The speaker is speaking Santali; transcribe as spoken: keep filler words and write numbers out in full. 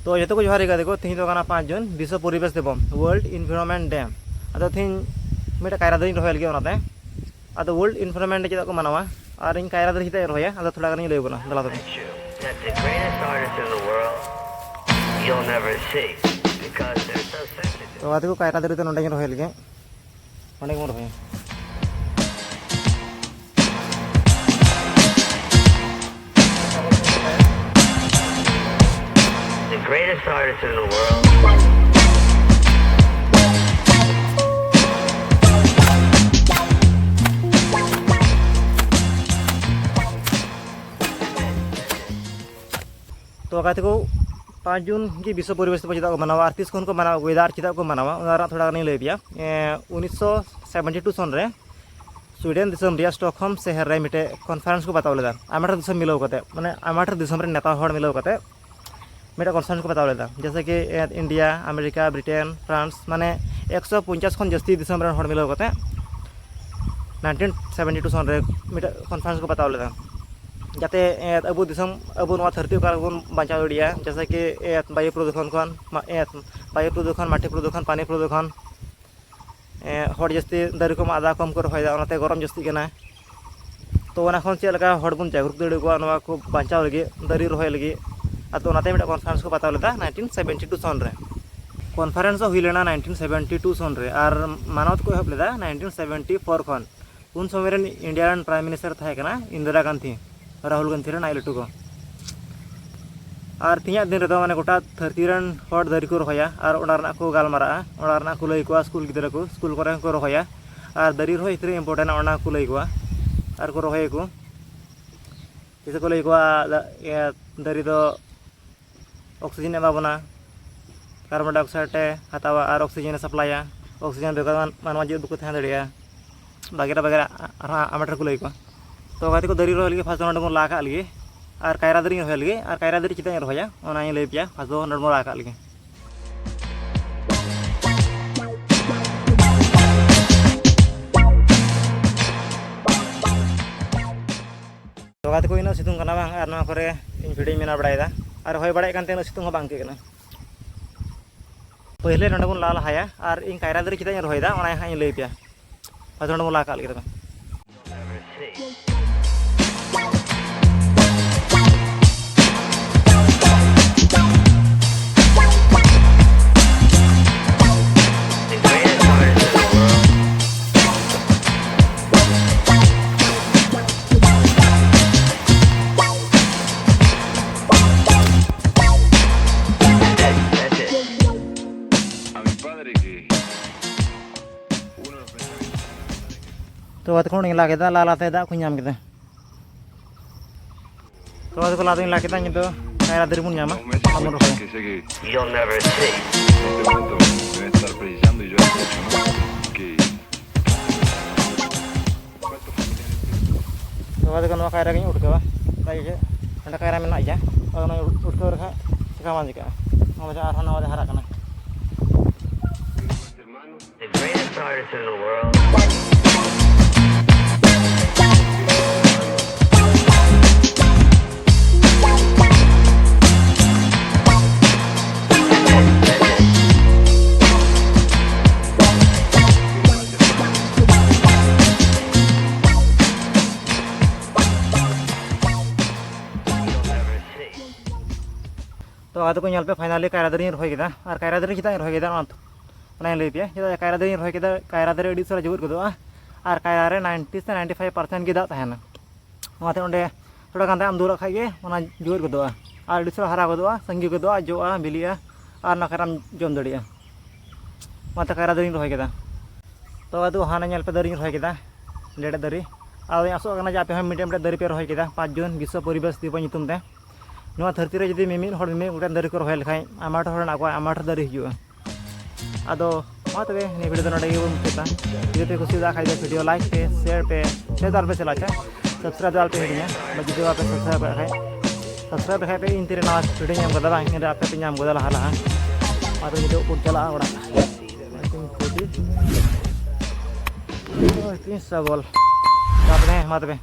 ᱛᱚ ᱡᱚᱛᱚ ᱠᱚ ᱡᱚᱦᱟᱨ ᱜᱮ ᱜᱟᱛᱮ ᱠᱚ, ᱛᱮᱦᱮᱧ ᱫᱚ ᱠᱟᱱᱟ ᱯᱟᱸᱪ ᱡᱩᱱ, ᱵᱤᱥᱥᱚ ᱯᱚᱨᱤᱵᱮᱥ ᱫᱤᱵᱚᱥ, World Environment Day᱾ ᱟᱫᱚ ᱛᱮᱦᱮᱧ ᱢᱤᱫᱴᱮᱱ ᱠᱟᱭᱨᱟ ᱫᱟᱨᱮᱧ ᱨᱚᱦᱚᱭ ᱞᱟᱹᱜᱤᱫ ᱚᱱᱟᱛᱮ᱾ ᱟᱫᱚ World Environment Day ᱪᱮᱫᱟᱜ ᱠᱚ ᱢᱟᱱᱟᱣᱟ ᱟᱨ ᱤᱧ ᱠᱟᱭᱨᱟ ᱫᱟᱨᱮ ᱪᱮᱫᱟᱜ ᱤᱧ ᱨᱚᱦᱚᱭᱟ, ᱟᱫᱚ ᱛᱷᱚᱲᱟ ᱜᱟᱱᱤᱧ ᱞᱟᱹᱭ ᱟᱵᱚᱱᱟ, ᱫᱮᱞᱟ ᱛᱚᱵᱮ᱾ That the greatest artist in the world you'll never see because they're so sensitive. ᱛᱚ ᱜᱟᱛᱮ ᱠᱚ, ᱠᱟᱭᱨᱟ ᱫᱟᱨᱮ ᱫᱚ ᱱᱚᱸᱰᱮᱧ ᱨᱚᱦᱚᱭ ᱞᱟᱹᱜᱤᱫ, ᱱᱚᱸᱰᱮ ᱜᱮᱵᱚᱱ ᱨᱚᱦᱚᱭᱟ᱾ The greatest artist in the world. ᱛᱚ ᱜᱟᱛᱮ ᱠᱚ, ᱯᱟᱸᱪ ᱡᱩᱱ ᱜᱮ ᱵᱤᱥᱥᱚ ᱯᱚᱨᱤᱵᱮᱥ ᱫᱤᱵᱚᱥ ᱪᱮᱫᱟᱜ ᱠᱚ ᱢᱟᱱᱟᱣᱟ ᱟᱨ ᱛᱤᱥ ᱠᱷᱚᱱ ᱠᱚ ᱢᱟᱱᱟᱣ ᱟᱹᱜᱩᱭᱮᱫᱟ ᱟᱨ ᱪᱮᱫᱟᱜ ᱠᱚ ᱢᱟᱱᱟᱣᱟ, ᱚᱱᱟ ᱨᱮᱱᱟᱜ ᱛᱷᱚᱲᱟ ᱜᱟᱱᱤᱧ ᱞᱟᱹᱭ ᱟᱯᱮᱭᱟ᱾ ᱮᱸ, ᱩᱱᱤᱥᱥᱚ ᱥᱮᱵᱷᱮᱱᱴᱤ ᱴᱩ ᱥᱚᱱ ᱨᱮ ᱥᱩᱭᱰᱮᱱ ᱫᱤᱥᱚᱢ ᱨᱮᱭᱟᱜ ᱥᱴᱚᱠᱦᱳᱢ ᱥᱮᱦᱮᱨ ᱨᱮ ᱢᱤᱫᱴᱮᱡ ᱠᱚᱱᱯᱷᱟᱨᱮᱱᱥ ᱠᱚ ᱵᱟᱛᱟᱣ ᱞᱮᱫᱟ᱾ ᱟᱭᱢᱟ ᱰᱷᱮᱨ ᱫᱤᱥᱚᱢ ᱢᱤᱞᱟᱹᱣ ᱠᱟᱛᱮ, ᱢᱟᱱᱮ ᱟᱭᱢᱟ ᱰᱷᱮᱨ ᱫᱤᱥᱚᱢ ᱨᱮᱱ ᱱᱮᱛᱟ ᱦᱚᱲ ᱢᱤᱞᱟᱹᱣ ᱠᱟᱛᱮ ᱢᱤᱫᱴᱮᱡ ᱠᱚᱱᱯᱷᱟᱨᱮᱱᱥ ᱠᱚ ᱵᱟᱛᱟᱣ ᱞᱮᱫᱟ, ᱡᱮᱭᱥᱮ ᱠᱤ, ᱮᱸ, ᱤᱱᱰᱤᱭᱟ, ᱟᱢᱮᱨᱤᱠᱟ, ᱵᱨᱤᱴᱮᱱ, ᱯᱷᱨᱟᱱᱥ, ᱢᱟᱱᱮ ᱮᱠᱥᱚ ᱯᱚᱧᱪᱟᱥ ᱠᱷᱚᱱ ᱡᱟᱹᱥᱛᱤ ᱫᱤᱥᱚᱢ ᱨᱮᱱ ᱦᱚᱲ ᱢᱤᱞᱟᱹᱣ ᱠᱟᱛᱮ ᱱᱟᱭᱤᱱᱴᱤᱱ ᱥᱮᱵᱷᱮᱱᱴᱤ ᱴᱩ ᱥᱚᱱ ᱨᱮ ᱢᱤᱫᱴᱮᱡ ᱠᱚᱱᱯᱷᱟᱨᱮᱱᱥ ᱠᱚ ᱵᱟᱛᱟᱣ ᱞᱮᱫᱟ, ᱡᱟᱛᱮ, ᱮᱸ, ᱟᱵᱚ ᱫᱤᱥᱚᱢ, ᱟᱵᱚ ᱱᱚᱣᱟ ᱫᱷᱟᱹᱨᱛᱤ ᱚᱠᱟ ᱨᱮᱵᱚᱱ ᱵᱟᱧᱪᱟᱣ ᱫᱟᱲᱮᱭᱟᱜᱼᱟ, ᱡᱮᱭᱥᱮ ᱠᱤ, ᱮᱸ, ᱵᱟᱭᱩ ᱯᱨᱚᱫᱩᱥᱚᱱ ᱠᱷᱚᱱ, ᱢᱟ-, ᱮᱸ, ᱵᱟᱭᱩ ᱯᱨᱚᱫᱩᱥᱚᱱ, ᱢᱟᱴᱤ ᱯᱨᱚᱫᱩᱥᱚᱱ, ᱯᱟᱱᱤ ᱯᱨᱚᱫᱩᱥᱚᱱ, ᱮᱸ, ᱦᱚᱲ ᱡᱟᱹᱥᱛᱤ ᱫᱟᱨᱮ ᱠᱚ ᱢᱟᱜ ᱮᱫᱟ, ᱠᱚᱢ ᱠᱚ ᱨᱚᱦᱚᱭᱮᱫᱟ, ᱚᱱᱟᱛᱮ ᱜᱚᱨᱚᱢ ᱡᱟᱹᱥᱛᱤᱜ ᱠᱟᱱᱟ᱾ ᱛᱚ ᱚᱱᱟ ᱠᱷᱚᱱ ᱪᱮᱫ ᱞᱮᱠᱟ ᱦᱚᱲ ᱵᱚᱱ ᱡᱟᱜᱽᱨᱩᱠ ᱫᱟᱲᱮ ᱟᱠᱚᱣᱟ ᱱᱚᱣᱟ ᱠᱚ ᱵᱟᱧᱪᱟᱣ ᱞᱟᱹᱜᱤᱫ, ᱫᱟᱨᱮ ᱨᱚᱦᱚᱭ ᱞᱟᱹᱜᱤᱫ, ᱟᱫᱚ ᱚᱱᱟᱛᱮ ᱢᱤᱫᱴᱮᱱ ᱠᱚᱱᱯᱷᱟᱨᱮᱱᱥ ᱠᱚ ᱵᱟᱛᱟᱣ ᱞᱮᱫᱟ ᱱᱟᱭᱤᱱᱴᱤᱱ ᱥᱮᱵᱷᱮᱱᱴᱤ ᱴᱩ ᱥᱚᱱ ᱨᱮ᱾ ᱠᱚᱱᱯᱷᱟᱨᱮᱱᱥ ᱫᱚ ᱦᱩᱭ ᱞᱮᱱᱟ ᱱᱟᱭᱤᱱᱴᱤᱱ ᱥᱮᱵᱷᱮᱱᱴᱤ ᱴᱩ ᱥᱚᱱ ᱨᱮ ᱟᱨ ᱢᱟᱱᱚᱛ ᱠᱚ ᱮᱦᱚᱵ ᱞᱮᱫᱟ ᱱᱟᱭᱤᱱᱴᱤᱱ ᱥᱮᱵᱷᱮᱱᱴᱤ ᱯᱷᱳᱨ ᱠᱷᱚᱱ᱾ ᱩᱱ ᱥᱚᱢᱚᱭ ᱨᱮᱱ ᱤᱱᱰᱤᱭᱟ ᱨᱮᱱ ᱯᱨᱟᱭᱤᱢ ᱢᱤᱱᱤᱥᱴᱟᱨ ᱛᱟᱦᱮᱸ ᱠᱟᱱᱟ ᱤᱱᱫᱤᱨᱟ ᱜᱟᱱᱫᱷᱤ, ᱨᱟᱦᱩᱞ ᱜᱟᱱᱫᱷᱤ ᱨᱮᱱ ᱟᱡ ᱞᱟᱹᱴᱩ ᱜᱚ᱾ ᱟᱨ ᱛᱮᱦᱮᱧᱟᱜ ᱫᱤᱱ ᱨᱮᱫᱚ ᱢᱟᱱᱮ ᱜᱚᱴᱟ ᱫᱷᱟᱹᱨᱛᱤ ᱨᱮᱱ ᱦᱚᱲ ᱫᱟᱨᱮ ᱠᱚ ᱨᱚᱦᱚᱭᱟ ᱟᱨ ᱚᱱᱟ ᱨᱮᱱᱟᱜ ᱠᱚ ᱜᱟᱞᱢᱟᱨᱟᱜᱼᱟ, ᱚᱱᱟ ᱨᱮᱱᱟᱜ ᱠᱚ ᱞᱟᱹᱭ ᱟᱠᱚᱣᱟ ᱥᱠᱩᱞ ᱜᱤᱫᱽᱨᱟᱹ ᱠᱚ, ᱥᱠᱩᱞ ᱠᱚᱨᱮ ᱦᱚᱸᱠᱚ ᱨᱚᱦᱚᱭᱟ᱾ ᱟᱨ ᱫᱟᱨᱮ ᱨᱚᱦᱚᱭ ᱛᱤᱱᱟᱹᱜ ᱤᱢᱯᱚᱨᱴᱮᱱᱴᱼᱟ ᱚᱱᱟ ᱠᱚ ᱞᱟᱹᱭ ᱟᱠᱚᱣᱟ ᱟᱨ ᱠᱚ ᱨᱚᱦᱚᱭᱟᱠᱚ᱾ ᱡᱮᱭᱥᱮ ᱠᱚ ᱞᱟᱹᱭ ᱟᱠᱚᱣᱟ, ᱫᱟ-, ᱤᱭᱟᱹ, ᱫᱟᱨᱮ ᱫᱚ ᱚᱠᱥᱤᱡᱮᱱ ᱮ ᱮᱢᱟ ᱵᱚᱱᱟ, ᱠᱟᱨᱵᱚᱱ ᱰᱟᱭᱚᱠᱥᱟᱭᱤᱰ ᱮ ᱦᱟᱛᱟᱣᱟ ᱟᱨ ᱚᱠᱥᱤᱡᱮᱱ ᱮ ᱥᱟᱯᱞᱟᱭᱟ᱾ ᱚᱠᱥᱤᱡᱮᱱ ᱵᱮᱜᱚᱨ ᱢᱟᱱ-, ᱢᱟᱱᱣᱟ ᱡᱤᱣᱤ ᱵᱟᱠᱚ ᱛᱟᱦᱮᱸ ᱫᱟᱲᱮᱭᱟᱜᱼᱟ᱾ ᱵᱟᱜᱮᱨᱟ ᱵᱟᱜᱮᱨᱟ ᱟᱨᱦᱚᱸ ᱟᱭᱢᱟ ᱰᱷᱮᱨ ᱠᱚ ᱞᱟᱹᱭ ᱠᱚᱣᱟ᱾ ᱛᱚ ᱜᱟᱛᱮ ᱠᱚ, ᱫᱟᱨᱮ ᱨᱚᱦᱚᱭ ᱞᱟᱹᱜᱤᱫ ᱯᱷᱟᱥᱴ ᱫᱚ ᱱᱚᱰᱮ ᱵᱚᱱ ᱞᱟ ᱠᱟᱜ ᱞᱮᱜᱮ ᱟᱨ ᱠᱟᱭᱨᱟ ᱫᱟᱨᱮᱧ ᱨᱚᱦᱚᱭ ᱞᱮᱜᱮ ᱟᱨ ᱠᱟᱭᱨᱟ ᱫᱟᱨᱮ ᱪᱮᱫᱟᱜ ᱤᱧ ᱨᱚᱦᱚᱭᱟ ᱚᱱᱟᱧ ᱞᱟᱹᱭ ᱟᱯᱮᱭᱟ᱾ ᱯᱷᱟᱥᱴ ᱫᱚ ᱱᱚᱰᱮ ᱵᱚᱱ ᱞᱟ ᱠᱟᱜ ᱞᱮᱜᱮ᱾ ᱛᱚ ᱜᱟᱛᱮ ᱠᱚ, ᱤᱱᱟᱹᱜ ᱥᱤᱛᱩᱝ ᱠᱟᱱᱟ ᱵᱟᱝ, ᱟᱨ ᱱᱚᱣᱟ ᱠᱚᱨᱮ ᱤᱧ ᱵᱷᱤᱰᱤᱭᱳᱧ ᱵᱮᱱᱟᱣ ᱵᱟᱲᱟᱭᱮᱫᱟ᱾ ᱟᱨ ᱦᱚᱭ ᱵᱟᱲᱟᱭᱮᱫ ᱠᱟᱱᱛᱮ ᱩᱱᱟᱹᱜ ᱥᱤᱛᱩᱝ ᱦᱚᱸ ᱵᱟᱝ ᱟᱹᱭᱠᱟᱹᱜ ᱠᱟᱱᱟ᱾ ᱯᱟᱹᱦᱤᱞᱮ ᱱᱚᱸᱰᱮ ᱵᱚᱱ ᱞᱟ ᱞᱟᱦᱟᱭᱟ, ᱟᱨ ᱤᱧ ᱠᱟᱭᱨᱟ ᱫᱟᱨᱮ ᱪᱮᱫᱟᱜ ᱤᱧ ᱨᱚᱦᱚᱭᱮᱫᱟ ᱚᱱᱟ ᱦᱟᱸᱜ ᱤᱧ ᱞᱟᱹᱭ ᱟᱯᱮᱭᱟ᱾ ᱦᱚᱭᱛᱳ ᱱᱚᱸᱰᱮ ᱵᱚᱱ ᱞᱟ ᱠᱟᱜ ᱞᱮᱜᱮ ᱛᱚᱵᱮ᱾ ᱛᱚ ᱜᱟᱛᱮ ᱠᱚ, ᱚᱸᱰᱮᱧ ᱞᱟ ᱠᱮᱫᱟ, ᱞᱟ ᱞᱟᱛᱮ ᱫᱟᱜ ᱠᱚᱧ ᱧᱟᱢ ᱠᱮᱫᱟ᱾ ᱛᱚ ᱜᱟᱛᱮ ᱠᱚ, ᱞᱟ ᱫᱚᱧ ᱞᱟ ᱠᱮᱫᱟ, ᱱᱤᱛ ᱫᱚ ᱠᱟᱭᱨᱟ ᱫᱟᱨᱮ ᱵᱚᱱ ᱧᱟᱢᱟ, ᱚᱱᱟ ᱵᱚᱱ ᱨᱚᱦᱚᱭᱟ᱾ You'll never see. En este momento deben estar precisando y yo escucho, ¿no? Que ᱛᱚ ᱜᱟᱛᱮ ᱠᱚ, ᱱᱚᱣᱟ ᱠᱟᱭᱨᱟ ᱜᱤᱧ ᱩᱴᱠᱟᱹᱣᱟ᱾ ᱚᱱᱟ ᱤᱭᱟᱹ, ᱚᱸᱰᱮ ᱠᱟᱭᱨᱟ ᱢᱮᱱᱟᱜ ᱜᱮᱭᱟ, ᱟᱫᱚ ᱚᱱᱟ ᱩᱴᱠᱟᱹᱣ ᱞᱮᱠᱷᱟᱱ ᱪᱮᱠᱟ ᱵᱟᱝ ᱪᱤᱠᱟᱹᱜᱼᱟ᱾ ᱱᱚᱣᱟ ᱫᱚ ᱟᱨᱦᱚᱸ ᱱᱟᱣᱟ ᱨᱮ ᱦᱟᱨᱟᱜ ᱠᱟᱱᱟ᱾ The greatest artist in the world. ᱛᱚ ᱟᱫᱚ ᱠᱚ ᱧᱮᱞ ᱯᱮ, finally ᱠᱟᱭᱨᱟ ᱫᱟᱨᱮᱧ ᱨᱚᱦᱚᱭ ᱠᱮᱫᱟ᱾ ᱟᱨ ᱠᱟᱭᱨᱟ ᱫᱟᱨᱮ ᱪᱮᱫᱟᱜ ᱤᱧ ᱨᱚᱦᱚᱭ ᱠᱮᱫᱟ, ᱚᱱᱟ ᱚᱱᱟᱧ ᱞᱟᱹᱭ ᱯᱮᱭᱟ᱾ ᱪᱮᱫᱟᱜ ᱠᱟᱭᱨᱟ ᱫᱟᱨᱮᱧ ᱨᱚᱦᱚᱭ ᱠᱮᱫᱟ? ᱠᱟᱭᱨᱟ ᱫᱟᱨᱮ ᱟᱹᱰᱤ ᱩᱥᱟᱹᱨᱟ ᱡᱮᱣᱮᱫ ᱜᱚᱫᱚᱜᱼᱟ, ᱟᱨ ᱠᱟᱭᱨᱟ ᱨᱮ ninety ᱥᱮ ninety five percent ᱜᱮ ᱫᱟᱜ ᱛᱟᱦᱮᱱᱟ᱾ ᱚᱱᱟᱛᱮ ᱚᱸᱰᱮ ᱛᱷᱚᱲᱟ ᱜᱟᱱ ᱫᱟᱜ ᱮᱢ ᱫᱩᱞᱟᱜ ᱠᱷᱟᱡ ᱜᱮ ᱚᱱᱟ ᱡᱮᱣᱮᱫ ᱜᱚᱫᱚᱜᱼᱟ, ᱟᱨ ᱟᱹᱰᱤ ᱩᱥᱟᱹᱨᱟ ᱦᱟᱨᱟ ᱜᱚᱫᱚᱜᱼᱟ, ᱥᱟᱸᱜᱮ ᱜᱚᱫᱚᱜᱼᱟ, ᱡᱚᱜᱼᱟ, ᱵᱤᱞᱤᱜᱼᱟ, ᱟᱨ ᱚᱱᱟ ᱠᱟᱭᱨᱟᱢ ᱡᱚᱢ ᱫᱟᱲᱮᱭᱟᱜᱼᱟ᱾ ᱚᱱᱟᱛᱮ ᱠᱟᱭᱨᱟ ᱫᱟᱨᱮᱧ ᱨᱚᱦᱚᱭ ᱠᱮᱫᱟ᱾ ᱛᱚ ᱟᱫᱚ ᱦᱟᱱᱟ ᱧᱮᱞ ᱯᱮ, ᱫᱟᱨᱮᱧ ᱨᱚᱦᱚᱭ ᱠᱮᱫᱟ, ᱰᱮᱰᱮ ᱫᱟᱨᱮ᱾ ᱟᱫᱚᱧ ᱟᱥᱚᱜ ᱠᱟᱱᱟ ᱡᱮ ᱟᱯᱮ ᱦᱚᱸ ᱢᱤᱫᱴᱮᱱ ᱢᱤᱫᱴᱮᱱ ᱫᱟᱨᱮ ᱯᱮ ᱨᱚᱦᱚᱭ ᱠᱮᱫᱟ ᱯᱟᱸᱪ ᱡᱩᱱ ᱵᱤᱥᱥᱚ ᱯᱚᱨᱤᱵᱮᱥ ᱫᱤᱵᱚᱥ ᱧᱩᱛᱩᱢ ᱛᱮ᱾ ᱱᱚᱣᱟ ᱫᱷᱟᱹᱨᱛᱤ ᱨᱮ ᱡᱩᱫᱤ ᱢᱤᱢᱤᱫ ᱦᱚᱲ ᱢᱤᱢᱤᱫ ᱜᱚᱴᱮᱱ ᱫᱟᱨᱮ ᱠᱚ ᱨᱚᱦᱚᱭ ᱞᱮᱠᱷᱟᱱ, ᱟᱭᱢᱟ ᱰᱷᱮᱨ ᱦᱚᱲ ᱢᱮᱱᱟᱜ ᱠᱚᱣᱟ, ᱟᱭᱢᱟ ᱰᱷᱮᱨ ᱫᱟᱨᱮ ᱦᱩᱭᱩᱜᱼᱟ᱾ ᱟᱫᱚ ᱢᱟ ᱛᱚᱵᱮ, ᱱᱤᱭᱟᱹ video ᱫᱚ ᱱᱚᱰᱮ ᱜᱮᱵᱚᱱ ᱢᱩᱪᱟᱹᱫᱟ᱾ ᱡᱩᱫᱤ ᱯᱮ ᱠᱩᱥᱤᱭᱟᱫᱟ ᱠᱷᱟᱡ ᱫᱚ video like ᱯᱮ, share ᱯᱮ, share ᱫᱚ ᱟᱞᱚᱯᱮ ᱪᱟᱞᱟᱜᱼᱟ, subscribe ᱫᱚ ᱟᱞᱚᱯᱮ ᱦᱤᱲᱤᱧᱟ᱾ ᱡᱩᱫᱤ ᱵᱟᱯᱮ subscribe ᱠᱟᱜ ᱠᱷᱟᱡ, subscribe ᱞᱮᱠᱷᱟᱡ ᱯᱮ ᱤᱧ ᱛᱤᱨᱮ ᱱᱟᱣᱟ video ᱧᱟᱢ ᱠᱟᱫᱟ ᱵᱟᱝ, ᱤᱱᱟᱹ ᱟᱯᱮ ᱯᱮ ᱧᱟᱢ ᱜᱚᱫᱟ ᱞᱟᱦᱟ ᱞᱟᱦᱟ᱾ ᱟᱫᱚ ᱱᱤᱛᱚᱜ ᱵᱚᱱ ᱪᱟᱞᱟᱜᱼᱟ ᱚᱲᱟᱜ᱾ ᱛᱤᱱ ᱥᱟᱵᱚᱞ᱾ ᱛᱟᱨᱯᱚᱨᱮ ᱢᱟ ᱛᱚᱵᱮ᱾